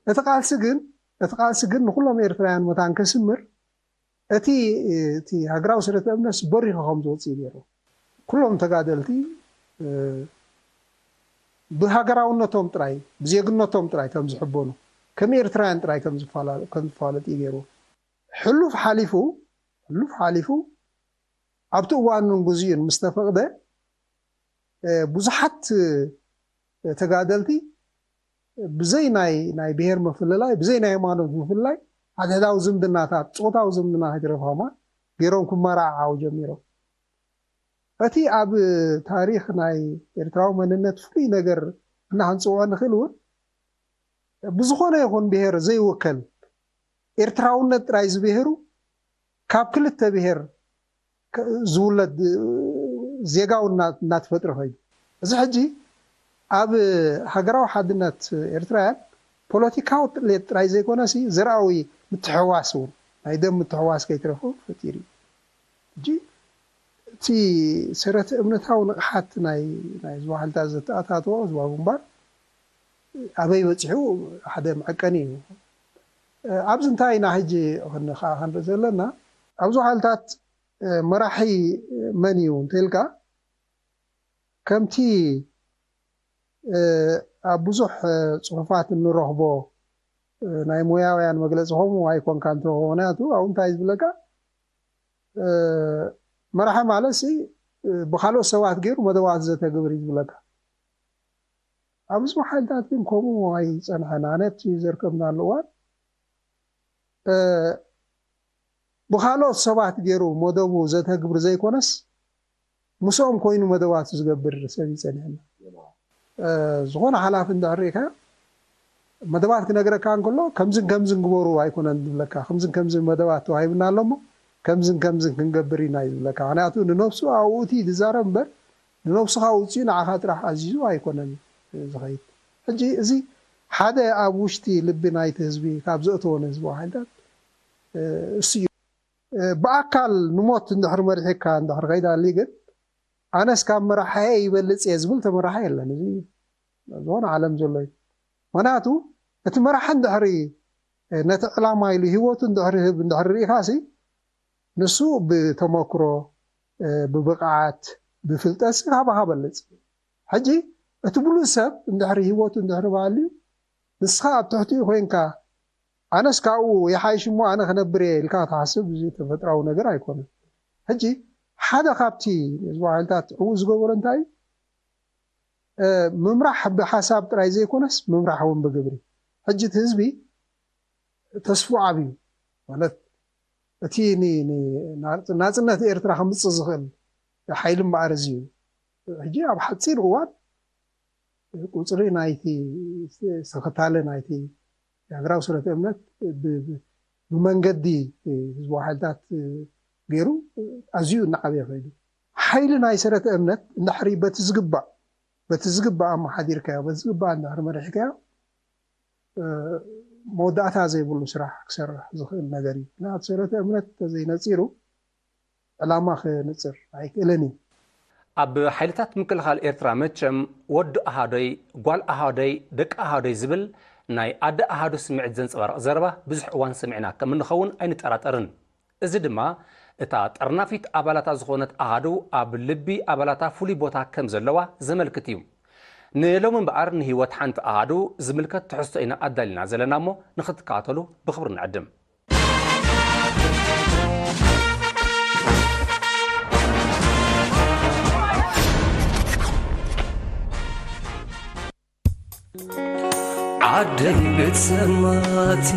እቲ ቃልሲ ግን እቲ ቃልሲ ግን ንኩሎም ኤርትራውያን መታን ከስምር እቲ እቲ ሃገራዊ ሰረተ እምነት በሪኹ ከም ዝወፅእ ገይሩ። ኩሎም ተጋደልቲ ብሃገራውነቶም ጥራይ ብዜግነቶም ጥራይ ከም ዝሕበኑ ከም ኤርትራውያን ጥራይ ከም ዝፋላለጡ ገይሩ። ሕሉፍ ሓሊፉ ሕሉፍ ሓሊፉ ኣብቲ እዋኑን ግዜኡን ምስ ተፈቕደ ብዙሓት ተጋደልቲ ብዘይ ናይ ናይ ብሄር ምፍልላይ ብዘይ ናይ ሃይማኖት ምፍልላይ ሓድሕዳዊ ዝምድናታት ፆታዊ ዝምድና ከይትረፍ ከማን ገይሮም ክመራዓዓው ጀሚሮም። እቲ ኣብ ታሪኽ ናይ ኤርትራዊ መንነት ፍሉይ ነገር እና ክንፅውዖ ንኽእል እውን ብዝኾነ ይኹን ብሄር ዘይውከል ኤርትራውነት ጥራይ ዝብሄሩ ካብ ክልተ ብሄር ዝውለድ ዜጋዊ እናተፈጥረ ከይዱ። እዚ ሕጂ ኣብ ሃገራዊ ሓድነት ኤርትራውያን ፖለቲካዊ ጥሌት ጥራይ ዘይኮነሲ ዘርኣዊ ምትሕዋስ እውን ናይ ደም ምትሕዋስ ከይትረፉ ፈጢሩ እዩ። ሕጂ እቲ ሰረተ እምነታዊ ንቕሓት ናይ ናይ ዝባህልታት ዘተኣታተዎ ህዝባዊ ግንባር ኣበይ በፂሑ ሓደ መዐቀኒ እዩ። ኣብዚ እንታይ ኢና ሕጂ ክንርኢ ዘለና ኣብዚ ባሕልታት መራሒ መን እዩ እንተልካ ከምቲ ኣብ ብዙሕ ፅሑፋት እንረኽቦ ናይ ሞያውያን መግለፂ ከምኡ ኣይኮንካ እንትረኽቦ ምክንያቱ ኣብኡ እንታይ ዝብለካ መራሒ ማለት ሲ ብካልኦት ሰባት ገይሩ መደባት ዘተግብር እዩ ዝብለካ ኣብዚ ሓይልታት ግን ከምኡ ኣይፀንሐን ኣነ እቲ ዘርከብናሉ እዋን ብኻልኦት ሰባት ገይሩ መደቡ ዘተግብር ዘይኮነስ ምስኦም ኮይኑ መደባቱ ዝገብር ሰብ ይፀንሐና ዝኾነ ሓላፊ እንድሕር ርኢካ መደባት ክነግረካ እንከሎ ከምዝን ከምዝን ግበሩ ኣይኮነን ዝብለካ ከምዝን ከምዝን መደባት ተዋሂብና ኣሎ እሞ ከምዝን ከምዝን ክንገብር ኢና እዩ ዝብለካ ምክንያቱ ንነብሱ ኣብኡ እቲ ዝዛረብ እምበር ንነብስኻ ውፅኡ ንዓኻ ጥራሕ ኣዚዙ ኣይኮነን ዝኸይድ ሕጂ እዚ ሓደ ኣብ ውሽጢ ልቢ ናይቲ ህዝቢ ካብ ዘእተዎ ንህዝባዊ ሓይልታት እሱ እዩ ብኣካል ንሞት እንድሕር መሪሕካ እንድሕር ከይዳሊ ግን ኣነስ ካብ መራሓየ ይበልፅ እየ ዝብል ተመራሓ የለን እዚ ዝኾነ ዓለም ዘሎ እዩ ምክንያቱ እቲ መራሒ እንድሕሪ ነቲ ዕላማ ኢሉ ህይወቱ እንድሕሪ ህብ እንድሕሪ ርኢኻሲ ንሱ ብተመክሮ ብብቕዓት ብፍልጠት ካባኻ በልፅ ሕጂ እቲ ብሉፅ ሰብ እንድሕሪ ህይወቱ እንድሕሪ ባልዩ ንስኻ ኣብ ትሕቲኡ ኮይንካ ኣነስ ካብኡ ይሓይሽ እሞ ኣነ ክነብር እየ ኢልካ ትሓስብ እዚ ተፈጥራዊ ነገር ኣይኮነን ሕጂ ሓደ ካብቲ ህዝባዊ ሓይልታት ዕዉት ዝገበሮ እንታይ እዩ ምምራሕ ብሓሳብ ጥራይ ዘይኮነስ ምምራሕ እውን ብግብሪ ሕጂ እቲ ህዝቢ ተስፉ ዓብዩ ማለት እቲ ናፅነት ኤርትራ ከምፅእ ዝኽእል ሓይሊ እምበኣር እዚ እዩ ሕጂ ኣብ ሓፂር እዋን ቁፅሪ ናይቲ ተኸታለ ናይቲ ሃገራዊ ሰረተ እምነት ብመንገዲ ህዝባዊ ሓይልታት ገይሩ ኣዝዩ እናዓበየ ከይዱ ሓይሊ ናይ ሰረተ እምነት እንድሕሪ በቲ ዝግባእ በቲ ዝግባእ ኣመሓዲርካዮ በቲ ዝግባእ እንድሕሪ መሪሕካዮ መወዳእታ ዘይብሉ ስራሕ ክሰርሕ ዝኽእል ነገር እዩ ምክንያቱ ሰረተ እምነት ተዘይነፂሩ ዕላማ ክነፅር ኣይክእልን እዩ። ኣብ ሓይልታት ምክልኻል ኤርትራ መቸም ወዲ ኣሃዶይ፣ ጓል ኣሃዶይ፣ ደቂ ኣሃዶይ ዝብል ናይ ኣደ ኣሃዱ ስምዒት ዘንጸባርቕ ዘረባ ብዙሕ እዋን ሰሚዕና ከም እንኸውን ኣይንጠራጠርን። እዚ ድማ እታ ጠርናፊት ኣባላታ ዝኾነት ኣሃዱ ኣብ ልቢ ኣባላታ ፍሉይ ቦታ ከም ዘለዋ ዘመልክት እዩ። ንሎሚ እምበኣር ንህይወት ሓንቲ ኣሃዱ ዝምልከት ትሕዝቶ ኢና ኣዳሊና ዘለና እሞ ንኽትከታተሉ ብኽብሪ ንዕድም። ዓደይ ቤት ሰማእቲ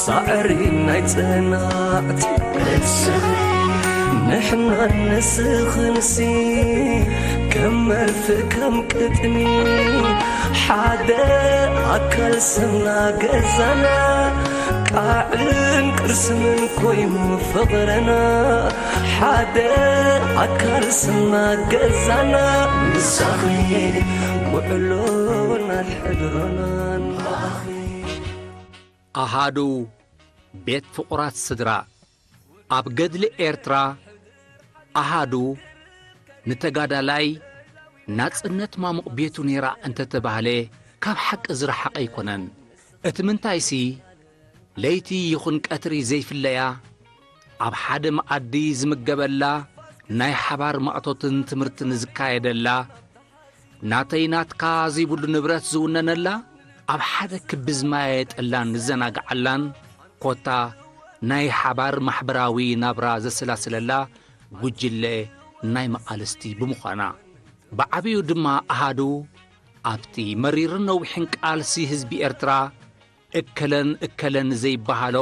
ሳዕሪ ናይ ጸናዕቲ ንሕና ንስኽንሲ ከም መርፍእ ከም ቅጥኒ ሓደ ኣካል ስምና ገዛና ቃዕን ቅርስምን ኮይኑ ፍቕርና ሓደ ኣካል ስምና ገዛና ምሳኺ ውዕሎናን ሕድሮናን ኣኺ ኣሃዱ ቤት ፍቑራት ስድራ ኣብ ገድሊ ኤርትራ ኣሃዱ ንተጋዳላይ ናጽነት ማሙቕ ቤቱ ነይራ እንተተባህለ ካብ ሓቂ ዝረሓቐ ኣይኮነን። እቲ ምንታይሲ፣ ለይቲ ይኹን ቀትሪ ዘይፍለያ፣ ኣብ ሓደ መኣዲ ዝምገበላ፣ ናይ ሓባር ማእቶትን ትምህርትን ዝካየደላ፣ ናተይ ናትካ ዘይብሉ ንብረት ዝውነነላ፣ ኣብ ሓደ ክቢ ዝመያየጠላን ዝዘናግዓላን፣ ኮታ ናይ ሓባር ማሕበራዊ ናብራ ዘሰላስለላ ጉጅለ ናይ መቓልስቲ ብምዃና። ብዓቢኡ ድማ ኣሃዱ ኣብቲ መሪርን ነዊሕን ቃልሲ ህዝቢ ኤርትራ እከለን እከለን ዘይበሃሎ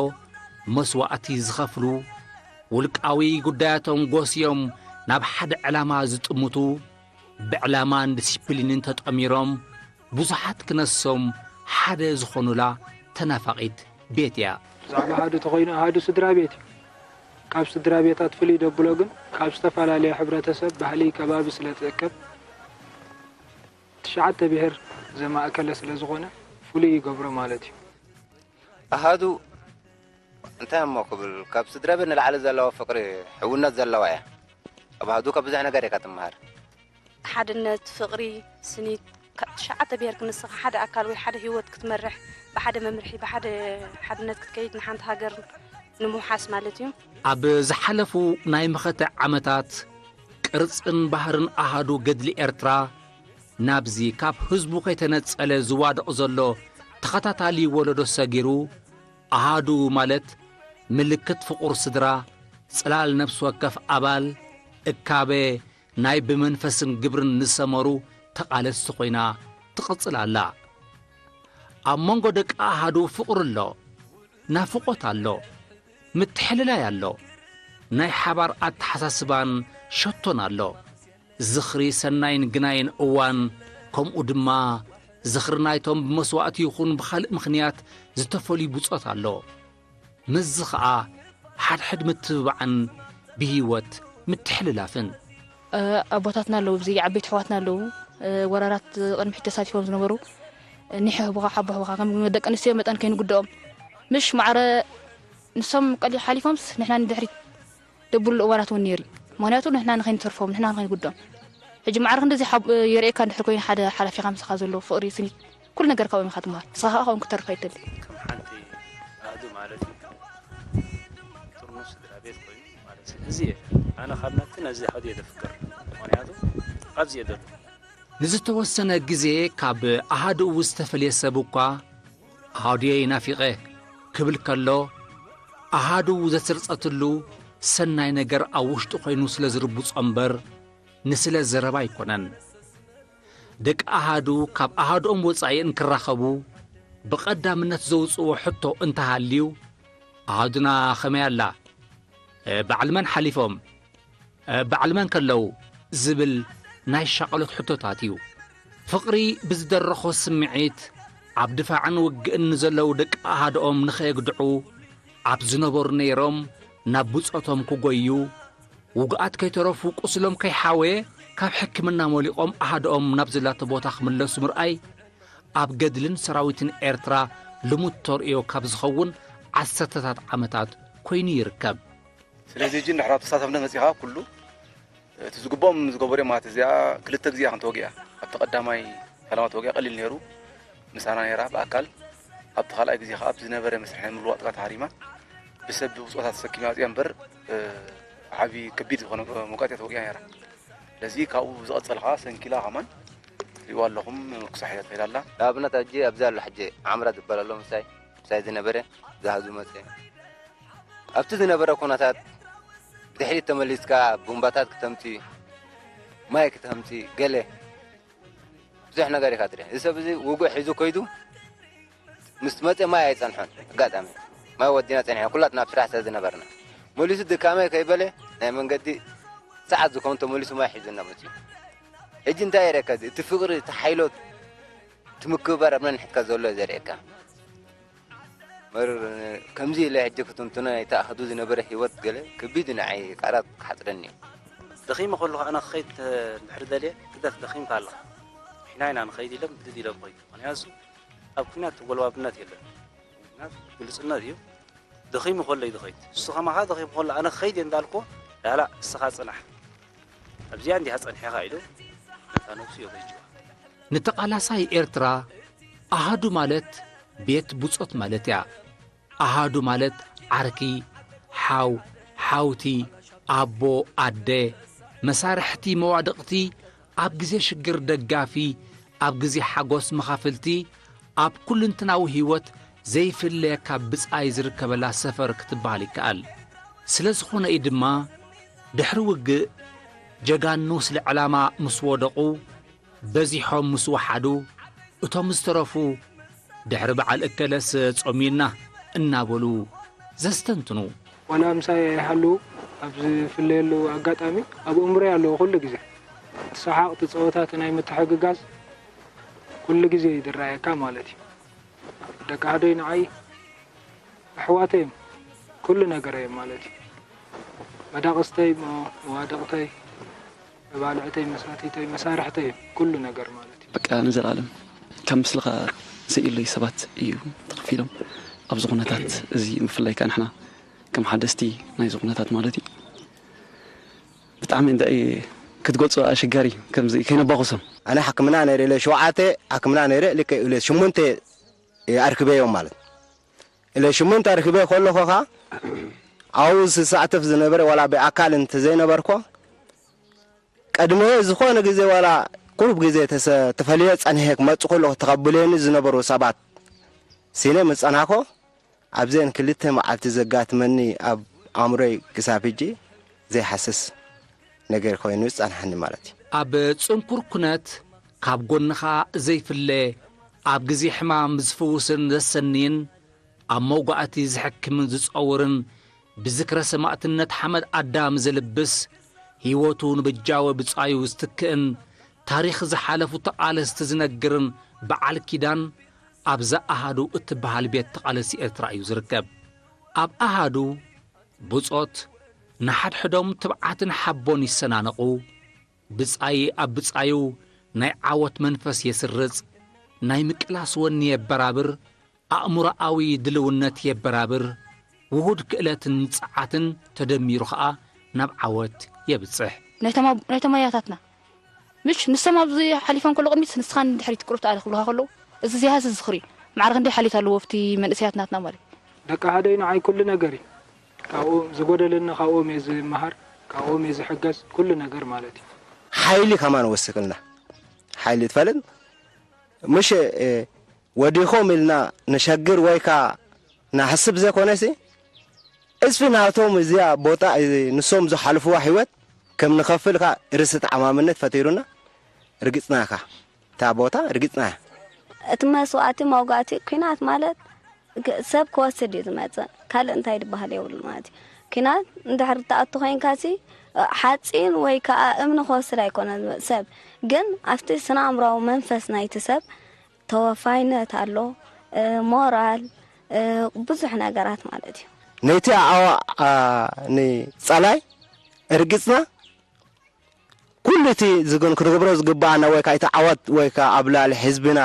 መስዋእቲ ዝኸፍሉ፣ ውልቃዊ ጉዳያቶም ጎስዮም ናብ ሓደ ዕላማ ዝጥምቱ፣ ብዕላማን ዲሲፕሊንን ተጠሚሮም ብዙሓት ክነሶም ሓደ ዝኾኑላ ተናፋቒት ቤት እያ። ብዛዕባ ኣሃዱ ተኾይኑ ኣሃዱ ስድራ ቤት እዩ። ካብ ስድራ ቤታት ፍልይ ደብሎ ግን ካብ ዝተፈላለየ ሕብረተሰብ፣ ባህሊ፣ ከባቢ ስለ ትእከብ ትሽዓተ ብሔር ዘማእከለ ስለ ዝኾነ ፍሉይ ይገብሮ ማለት እዩ። ኣሃዱ እንታይ እሞ ክብል፣ ካብ ስድራ ቤት ንላዕሊ ዘለዎ ፍቕሪ፣ ሕውነት ዘለዋ እያ። ኣብ ኣሃዱ ካብ ብዙሕ ነገር ኢኻ ትመሃር። ሓድነት፣ ፍቕሪ፣ ስኒት፣ ካብ ትሽዓተ ብሔር ክንስኻ ሓደ ኣካል ወይ ሓደ ህይወት ክትመርሕ፣ ብሓደ መምርሒ፣ ብሓደ ሓድነት ክትከይድ ንሓንቲ ሃገር ንምውሓስ ማለት እዩ። ኣብ ዝሓለፉ ናይ መኸተ ዓመታት ቅርጽን ባህርን ኣሃዱ ገድሊ ኤርትራ ናብዚ ካብ ህዝቡ ከይተነጸለ ዝዋደቕ ዘሎ ተኸታታሊ ወለዶ ሰጊሩ፣ ኣሃዱ ማለት ምልክት ፍቑር ስድራ፣ ጽላል ነፍሲ ወከፍ ኣባል፣ እካበ ናይ ብመንፈስን ግብርን ንሰመሩ ተቓለስቲ ኮይና ትቕጽል ኣላ። ኣብ መንጎ ደቂ ኣሃዱ ፍቕሪ ኣሎ፣ ናፍቖት ኣሎ፣ ምትሕልላይ ኣሎ፣ ናይ ሓባር ኣተሓሳስባን ሸቶን ኣሎ። ዝኽሪ ሰናይን ግናይን እዋን፣ ከምኡ ድማ ዝኽሪ ናይቶም ብመስዋእቲ ይኹን ብኻልእ ምኽንያት ዝተፈልዩ ብጾት ኣሎ። ምስዚ ኸኣ ሓድሕድ ምትብባዕን ብህይወት ምትሕልላፍን። እ፣ ኣቦታትና ኣለዉ፣ ኣብዚ ዓበይቲ ኣሕዋትና ኣለዉ፣ እ፣ ወራራት ቅድሚ ሕጂ ተሳቲፎም ዝነበሩ፣ እ፣ ኒሕ ህቡኻ፣ ሓቦ ህቡኻ፣ ከም ደቂ ኣንስትዮ መጠን ከይንጉድኦም። ምሽ ማዕረ ንሶም ቀሊ-፣ ሓሊፎምስ ንሕና ንድሕሪት ደብሉ እዋናት እውን ነይሩ እዩ። ምኽንያቱ ንሕና ንኸይንተርፎም፣ ንሕና ንኸይንጉድኦም። ሕጂ ማዕረ ክንደዚ ሓብ-፣ የርእየካ እንድሕር ኮይኑ ሓደ ሓላፊኻ ምሳኻ ዘሎ ፍቕሪ፣ ስኒት፣ ኩሉ ነገር ካብኦም ኢኻ ትመሃር። ንስኻ ኸኣ ካብኦም ክትተርፍ ኣይትደሊ። ከም ሓንቲ ኣሃዱ ማለት እዩ። ጥርኑፍ ስድራ ቤት ኮይኑ ማለት እዩ። እዚ እየ። ኣነ ካብ ናብቲ ነዚ ኣሃዱ እየ ዘፍቅር። ምኽንያቱ ኣብዚ እየ ዘሎ። ንዝተወሰነ ግዜ ካብ ኣሃዱኡ ዝተፈልየ ሰብ እኳ ኣሃዱየይ ናፊቐ ክብል ከሎ፣ ኣሃዱ ዘስርጸትሉ ሰናይ ነገር ኣብ ውሽጡ ኮይኑ ስለ ዝርብጾ እምበር፣ ንስለ ዘረባ ኣይኮነን። ደቂ ኣሃዱ ካብ ኣሃዱኦም ወጻኢ እንክራኸቡ ብቐዳምነት ዘውጽእዎ ሕቶ እንተሃልዩ፣ ኣሃዱና ኸመይ ኣላ? እ፣ በዓል መን ሓሊፎም? እ፣ በዓል መን ከለዉ? ዝብል ናይ ሻቐሎት ሕቶታት እዩ። ፍቕሪ ብዝደረኾ ስምዒት ኣብ ድፋዕን ውግእን ንዘለዉ ደቂ ኣሃዱኦም ንኸየግድዑ ኣብ ዝነበሩ ነይሮም ናብ ብጾቶም ክጎዩ፣ ውጉኣት ከይተረፉ ቁስሎም ከይሓወየ ካብ ሕክምና ሞሊቖም ኣሃድኦም ናብ ዘላቶ ቦታ ክምለሱ ምርኣይ፣ ኣብ ገድልን ሰራዊትን ኤርትራ ልሙድ ተርእዮ ካብ ዝኸውን ዓሰርተታት ዓመታት ኮይኑ ይርከብ። ስለዚ ሕጂ እንድሕር ኣብ ተሳተፍነት መጺኻ ኩሉ እቲ ዝግብኦም ዝገበሩ እዮም ማለት እዚኣ ክልተ ግዜ እያ ክንተወጊኣ። ኣብቲ ቀዳማይ ፈለማ ተወጊኣ ቀሊል ነይሩ። ምሳና ነይራ ብኣካል። ኣብቲ ካልኣይ ግዜ ከኣ ብዝነበረ መስርሕ ናይ ምልዋጥ ከኣ ተሃሪማ ብሰብ ብጾታ ተሰኪማ ኣጽያ እምበር፣ እ፣ ዓቢ ከቢድ ዝኾነ መውቃዕቲ እያ ተወጊኣ ነይራ። ስለዚ ካብኡ ዝቐጸለ ከኣ ሰንኪላ ከማን ትሪእዋ ኣለኹም፣ ምርኩሳ ሒዛ ትኸይድ ኣላ። ንኣብነት ሕጂ ኣብዚ ኣሎ ሕጂ ዓምራ ዝበሃል ኣሎ ምሳይ፣ ምሳይ ዝነበረ ዝሃዙ መጸ። ኣብቲ ዝነበረ ኩነታት ብድሕሪት ተመሊስካ ቡምባታት ክተምጺ፣ ማይ ክተምጺ፣ ገለ ብዙሕ ነገር ኢኻ ትርኢ። እዚ ሰብ እዚ ውጉእ ሒዙ ከይዱ ምስ መጸ ማይ ኣይጸንሖን። ኣጋጣሚ ማይ ወዲና ጸኒሕና ኩላትና ኣብ ስራሕ ስለ ዝነበርና። መሊሱ ድካመይ ከይበለ ናይ መንገዲ ሰዓት ዝኸውን ተመሊሱ ማይ ሒዙና መጺኡ። ሕጂ እንታይ የርእየካ እዚ? እቲ ፍቕሪ፣ እቲ ሓይሎት፣ እቲ ምክብባር ኣብ ነንሕድካ ዘሎ እዩ ዘርእየካ። መርር፣ ከምዚ ኢለ ሕጂ ክትንትኖ ናይቲ ኣሃዱ ዝነበረ ህይወት ገለ ከቢድ እዩ ንዓይ፣ ቃላት ክሓጽረኒ እዩ። ደኺመ ከለኹ ኣነ ክኸይድ እንድሕር ደልየ፣ ግደፍ ደኺምካ ኣለኻ፣ ንሕና ኢና ንኸይድ ኢሎም ብድድ ኢሎም ኸይዱ። ምኽንያቱ ኣብ ኲናት ተጎልባብነት የለን። ኲናት ግልጽነት እዩ። ደኺሙ ከሎ እዩ ዝኸይድ። ንሱ ከማኻ ደኺሙ ከሎ ኣነ ክኸይድ እየ እንዳልኩ፣ ላላ ንስኻ ጽናሕ፣ ኣብዚኣ እንዲኻ ጸኒሕኻ ኢሉ ነታ ነብሱ እዩ ኣበጅዋ። ንተቓላሳይ ኤርትራ ኣሃዱ ማለት ቤት ብጾት ማለት እያ። ኣሃዱ ማለት ዓርኪ፣ ሓው፣ ሓውቲ፣ ኣቦ፣ ኣደ፣ መሳርሕቲ፣ መዋድቕቲ፣ ኣብ ግዜ ሽግር ደጋፊ፣ ኣብ ግዜ ሓጎስ መኻፍልቲ፣ ኣብ ኩልንትናዊ ህይወት ዘይፍለየካ ብጻይ ዝርከበላ ሰፈር ክትበሃል ይከኣል። ስለ ዝኾነ እዩ ድማ ድሕሪ ውግእ ጀጋኑ ስለ ዕላማ ምስ ወደቑ፣ በዚሖም ምስ ወሓዱ፣ እቶም ዝተረፉ ድሕሪ በዓል እከለስ ጾም ኢልና እናበሉ ዘስተንትኑ። ዋላ ምሳይ ኣይሃልዉ ኣብ ዝፍለየሉ ኣጋጣሚ ኣብ እምሮይ ኣለዉ ኩሉ ግዜ። ትሰሓቕ ትጸወታ እቲ ናይ ምትሕግጋዝ ኩሉ ግዜ እዩ ዝረኣየካ ማለት እዩ። ደቂ ኣደይ ንዓይ ኣሕዋተይ እዮም፣ ኩሉ ነገር እዮም ማለት እዩ። መዳቕስተይ፣ መ-፣ መዋድቕተይ፣ መባልዕተይ፣ መሳቲተይ፣ መሳርሕተይ እዮም፣ ኩሉ ነገር ማለት እዩ። በቃ ንዘለኣለም ካብ ምስልኻ ስኢለይ ሰባት እዩ ተኸፊሎም ኣብዚ ኩነታት እዚ፣ ብፍላይ ከኣ ንሕና ከም ሓደስቲ ናይዚ ኩነታት ማለት እዩ። ብጣዕሚ እንታይ ክትገልጾ ኣሸጋሪ፣ ከምዚ ከይነባኹሶም። ኣነ ሕክምና ነይረ ኢለ ሸውዓተ፣ ሕክምና ነይረ ኢለ ኢለ ሽሙንተ ኣርክበዮም ማለት ኢለ ሽሙንተ ኣርክበ ከለኹ ኸኣ ኣብኡ ዝሳተፍ ዝነበረ ዋላ ብኣካል እንተዘይነበርኩ፣ ቅድመ ዝኾነ ግዜ ዋላ ቁሩብ ግዜ ተሰ-፣ ተፈልየ ጸኒሐ ክመጽእ ከለኹ ተቐብለኒ ዝነበሩ ሰባት ሲነ ምስ ጸናሕኩ፣ ኣብዘን ክልተ መዓልቲ ዘጋጥመኒ ኣብ ኣእምሮይ ክሳብ ሕጂ ዘይሃስስ ነገር ኮይኑ ዝጸንሓኒ ማለት እዩ። ኣብ ጽንኩር ኩነት ካብ ጎንኻ ዘይፍለ፣ ኣብ ግዜ ሕማም ዝፍውስን ዘሰንይን፣ ኣብ መውጋእቲ ዝሕክምን ዝጸውርን፣ ብዝክረ ሰማእትነት ሓመድ ኣዳም ዘልብስ፣ ህይወቱ ንበጃወ ብጻዩ ዝትክእን፣ ታሪኽ ዝሓለፉ ተቓለስቲ ዝነግርን በዓል ኪዳን ኣብዛ ኣሃዱ እትበሃል ቤት ተቓለስቲ ኤርትራ እዩ ዝርከብ። ኣብ ኣሃዱ ብጾት ንሓድሕዶም ትብዓትን ሓቦን ይሰናነቑ። ብጻዪ ኣብ ብጻዩ ናይ ዓወት መንፈስ የስርጽ፣ ናይ ምቅላስ ወኒ የበራብር፣ ኣእምሮኣዊ ድልውነት የበራብር፣ ውሁድ ክእለትን ጸዓትን ተደሚሩ ኸኣ ናብ ዓወት የብጽሕ። ናይቶም ኣብ-፣ ናይቶም ኣያታትና፣ ምሽ ንሶም ኣብዚ ሓሊፎም ከለዉ ቅድሚት ንስኻ ንድሕሪት ቅሩብ ተኣለ ክብሉኻ ከለዉ፣ እዚ ዘይሃስስ ዝኽሪ እዩ። ማዕረ ክንደይ ሓልዮት ኣለዎ ኣብቲ መንእሰያት ናትና ማለት እዩ። ደቂ ሃደይ ንዓይ ኩሉ ነገር እዩ። ካብኦም ዝጎደለኒ ካብኦም እየ ዝመሃር፣ ካብኦም እየ ዝሕገዝ፣ ኩሉ ነገር ማለት እዩ። ሓይሊ ከማን ወስኽልና። ሓይሊ ትፈልጥ? ምሽ፣ እ፣ ወዲኾም ኢልና ንሸግር ወይ ከኣ ንሓስብ ዘይኮነሲ፣ እስፊ ናቶም እዚኣ ቦታ፣ እ፣ ንሶም ዝሓልፍዋ ህይወት ከም ንኸፍል ከኣ ርእሰ ተኣማምነት ፈጢሩና። ርግጽና ከኣ እታ ቦታ ርግጽና እያ። እቲ መስዋእቲ መውጋእቲ ኲናት ማለት ግ-፣ ሰብ ክወስድ እዩ ዝመጽእ። ካልእ እንታይ ዝበሃል የብሉ ማለት እዩ። ኲናት እንድሕር ትኣቱ ኮይንካሲ፣ እ፣ ሓጺን ወይ ከኣ እምኒ ክወስድ ኣይኮነን ዝመጽእ ሰብ። ግን ኣብቲ ስነ ኣእምሮኣዊ መንፈስ ናይቲ ሰብ ተወፋይነት ኣሎ፣ እ፣ ሞራል፣ እ፣ ብዙሕ ነገራት ማለት እዩ። ነቲ ኣዋ-፣ ኣ፣ ንጸላይ ርግጽና ኩሉ እቲ ዝግን-፣ ክንገብሮ ዝግባኣና ወይ ከኣ እቲ ዓወት ወይ ከኣ ኣብ ልዕሊ ህዝብና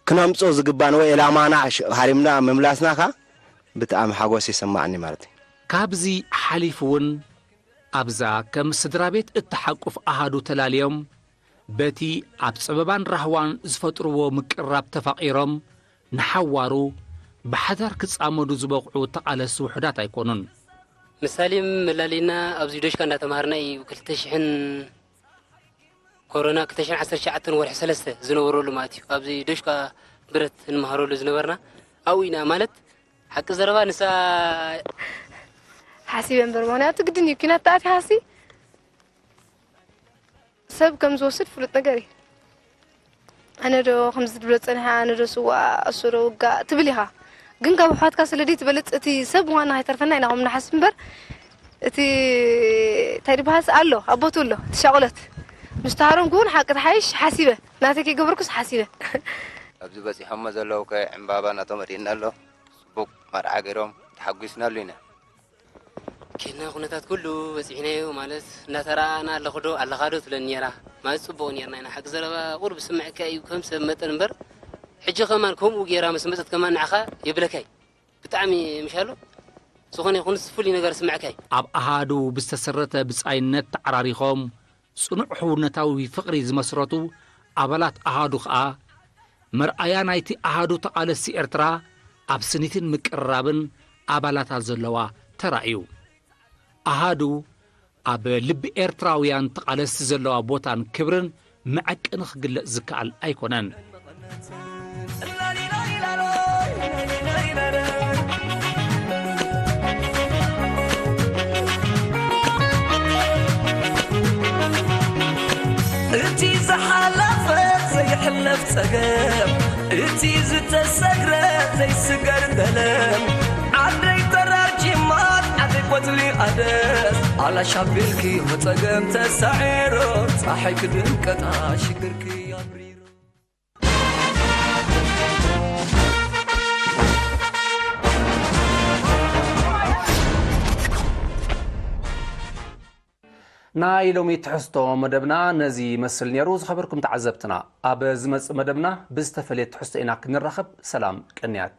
ክነምጽኦ ዝግባና ወይ ዕላማና ሽ-፣ ሃሪምና ምምላስና ከኣ ብጣዕሚ ሓጎስ ይስማዓኒ ማለት እዩ። ካብዚ ሓሊፉ እውን ኣብዛ ከም ስድራ ቤት እትሓቁፍ ኣሃዱ ተላልዮም በቲ ኣብ ጸበባን ራህዋን ዝፈጥርዎ ምቅርራብ ተፋቒሮም ንሓዋሩ ብሓዳር ክጻመዱ ዝበቕዑ ተቓለስቲ ውሑዳት ኣይኮኑን። ምሳሌም መላሊና ኣብዚ ዶሽካ እንዳተማሃርና እዩ ክልተ ሽሕን ኮሮና ክልተ ሽሕን ዓሰርተ ትሽዓተን ወርሒ ሰለስተ ዝነበረሉ ማለት እዩ። ኣብዚ ዶሽካ ብረት እንመሃረሉ ዝነበርና ኣብኡ ኢና ማለት ሓቂ ዘረባ ንሳ ሓሲበ እምበር፣ ምኽንያቱ ግድን እዩ ኲናት ተኣቲኻሲ ሰብ ከም ዝወስድ ፍሉጥ ነገር እዩ። ኣነ ዶ ከምዚ ትብሎ ጸኒሓ፣ ኣነ ዶ ስዋ፣ እሱ ዶ ውጋእ ትብል ኢኻ። ግን ካብ ኣሕዋትካ ስለ ደይ ትበልጽ፣ እቲ ሰብ ምዃንና ከይተርፈና ኢና ከም ንሓስብ እምበር፣ እቲ እንታይ ድበሃልስ ኣሎ፣ ኣብ ቦትኡ ኣሎ፣ እቲ ሻቕሎት። ምስ ተሃረምኩ እውን ሓቂ ትሓይሽ ሓሲበ፣ ናተይ ከይገበርኩስ ሓሲበ። ኣብዚ በጺሖሞ ዘለዉ ከ ዕምባባ ናቶም ርኢና ኣሎ። ጽቡቕ መርዓ ገይሮም ተሓጒስናሉ ኢና። ኬድና ኩነታት ኩሉ በጺሕናዮ፣ ማለት እንዳተረኣኣና ኣለኹ ዶ ኣለኻ ዶ ትብለኒ ነይራ። ማለት ጽቡቕ ኔርና ኢና። ሓቂ ዘረባ ቁሩብ ዝስምዐካ እዩ ከም ሰብ መጠን እምበር፣ ሕጂ ከማን ከምኡ ጌራ ምስ መጸት ከማን ንዓኻ የብለካ እዩ። ብጣዕሚ ምሻሉ ዝኾነ ይኹንስ ፍሉይ ነገር ዝስምዐካ እዩ። ኣብ ኣሃዱ ብዝተሰረተ ብጻይነት ተዓራሪኾም ጽኑዕ ሕውነታዊ ፍቕሪ ዝመስረቱ ኣባላት ኣሃዱ ኸኣ መርኣያ ናይቲ ኣሃዱ ተቓለስቲ ኤርትራ ኣብ ስኒትን ምቅርራብን ኣባላታ ዘለዋ ተራ እዩ። ኣሃዱ ኣብ ልቢ ኤርትራውያን ተቓለስቲ ዘለዋ ቦታን ክብርን መዐቀኒ ክግለጽ ዝከኣል ኣይኮነን። እቲ ዝሓለፈ ዘይሕለፍ ጸገም፣ እቲ ዝተሰግረ ዘይስገር ደለም፣ ዓደይ ተራር ጅማት ዓደይ ቆጽሊ ኣደስ፣ ኣላሽ ኣቢልኪ ብጸገም ተሳዒሩ፣ ጸሓይ ክድምቀታ ሽግርኪ ኣብሪሩ። ናይ ሎሚ ትሕዝቶ መደብና ነዚ ይመስል ነይሩ። ዝኸበርኩም ተዓዘብትና፣ ኣብ ዝመጽእ መደብና ብዝተፈልየ ትሕዝቶ ኢና ክንራኸብ። ሰላም ቅንያት።